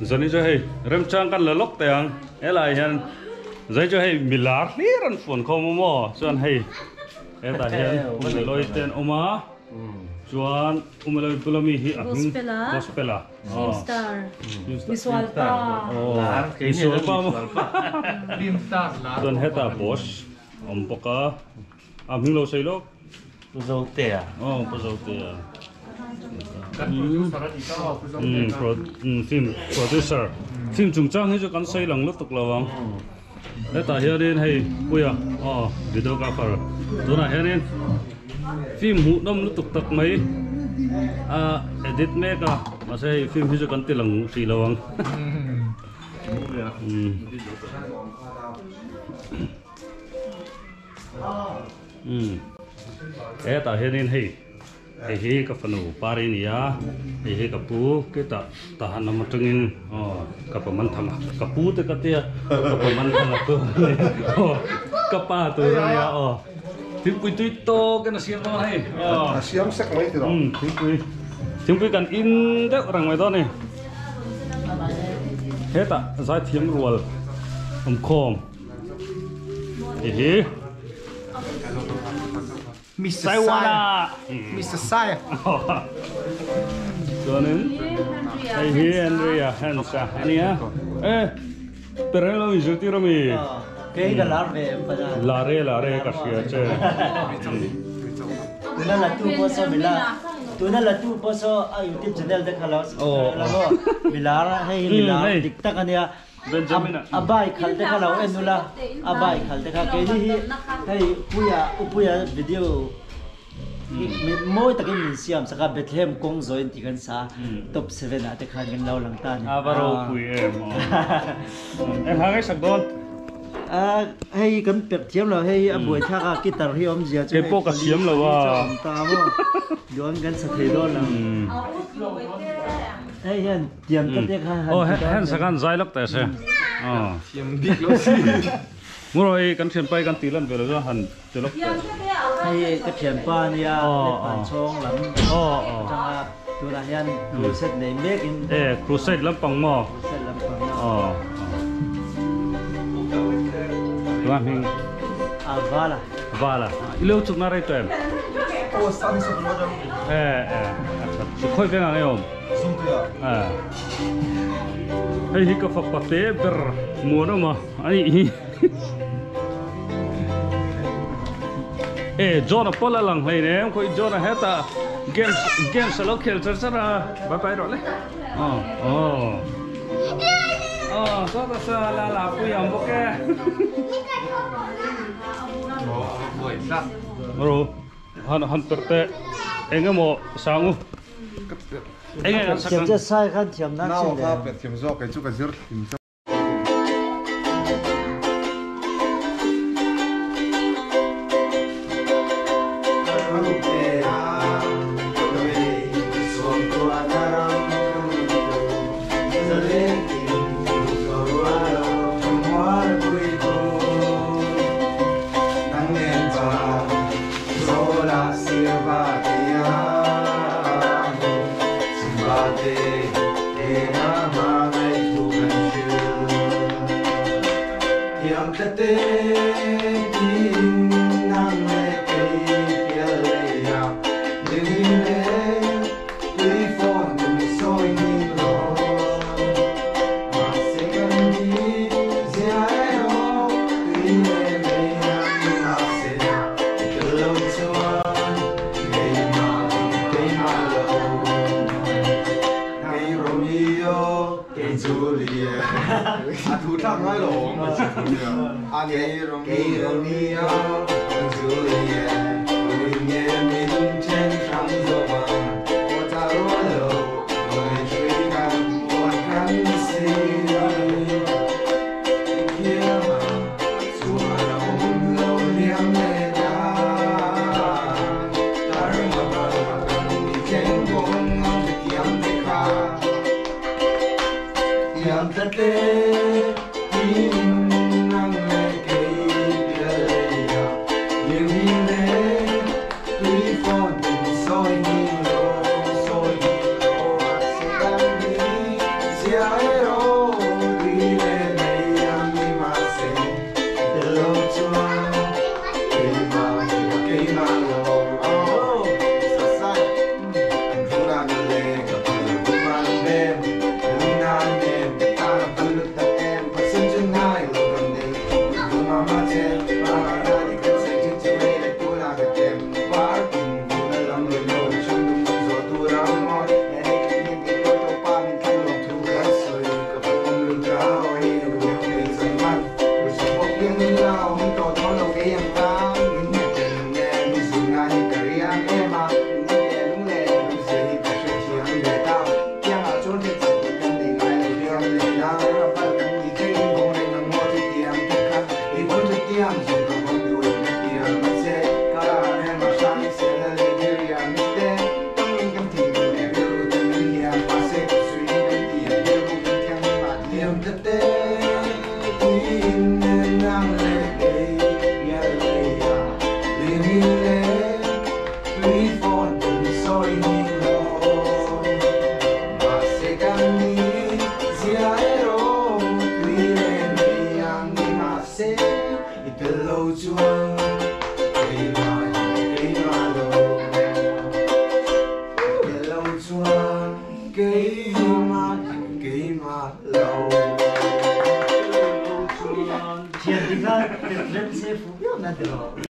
Zani chu hei remchang kan la lawk teh ang helai hian zai chu hei milar hlir an fuan khawm a maw chuan hei hetah hian umelawii te an awm a chuan umelawii bula mi hi a hming gospel a misualpa misualpa maw chuan hetah boss a awm bawk a. A hming lo sei lawk. Pu Zotea. Aw Pu Zotea. Kan producer a ni ta aw Pu Zotea kha. Film producer. Film chungchang hi chu kan sawi lang lutuk lo ang. Hetah hianin hei Puia aw videographer tunah hianin film hmuhnawm lutuk tak mai a edit mek a mahse hei film hi chu kan ti lang hrih lo ang. Umm hetah hianin hei hei hi ka fanu pari a ni a hei hi ka pu ketah tahan lam atangin aw ka pa man thang a ka pu te ka tia ka pa man thang a tu aw ka pa tur a nia aw thingpui tui tawk in a siam dawn a hei aw a siam sek mai tiraw umm thingpui thingpui kan in deuh reng mai dawn a ni hetah zaithiam rual awmkhawm. Hihi. Mr. Saya. Mr. Saya. Chuanin hei hi Andrea Hansa ania. Eh, pereng lo in zirtir ami. Kei ka lar ve em pana. Lare lare ka hria che. Tuna la tu pawh saw mila tuna la tu pawh saw a YouTube channel te kha lo subscribe la maw milar hei hi milar dik tak ania. A bike khalh te kha lo en ula, a bike khalh te kha keini hi hei Puia Upuia video hi mawi takin min siam sak a Bethlehem kawng zawi an tih kan sa top 7 ah te khan kan lo lang ta a ni. A va ropui em aw. Eng hla ngei sak dawn? Hei kan pek thiam lo hei a buai thlak a guitar hi awmzia chu Kei pawh ka thiam lo a. Awm ta maw duan kan sa thei dawn lo. Hei hian Tiam ta te kha han Oh hen sakan zai lak ta se. Oh. Thiam bik lo si. Nguroi kan thian pai kan ti lan ve lo han ti lak ta. Hei ka thian pa nia le pan chong lam. Oh oh. Tanga tunah hian crusade nei mek in. Eh crusade lampang maw? Crusade lampang. Oh. Tuan hing. Ah vala. Vala. Ilo chuk na rei to em? Oh san sa lo jam. Eh eh. Acha. Khoi veng ang em? Hei hi ka fapa te ber muan awm a a nih hi e John a pawlh a lang hlei nem khawi John a hetah games games a lo khel char char a bye bye rawh le aw aw aw saw ta sa la la pui ang bawk e ro han han per teh eng emaw sangu Thiam che sai khan thiam nan chin le. Nau kha thiam zawk kei chu ka zir hlim zawk. Thian ding kha rem se fu viau na ti lo.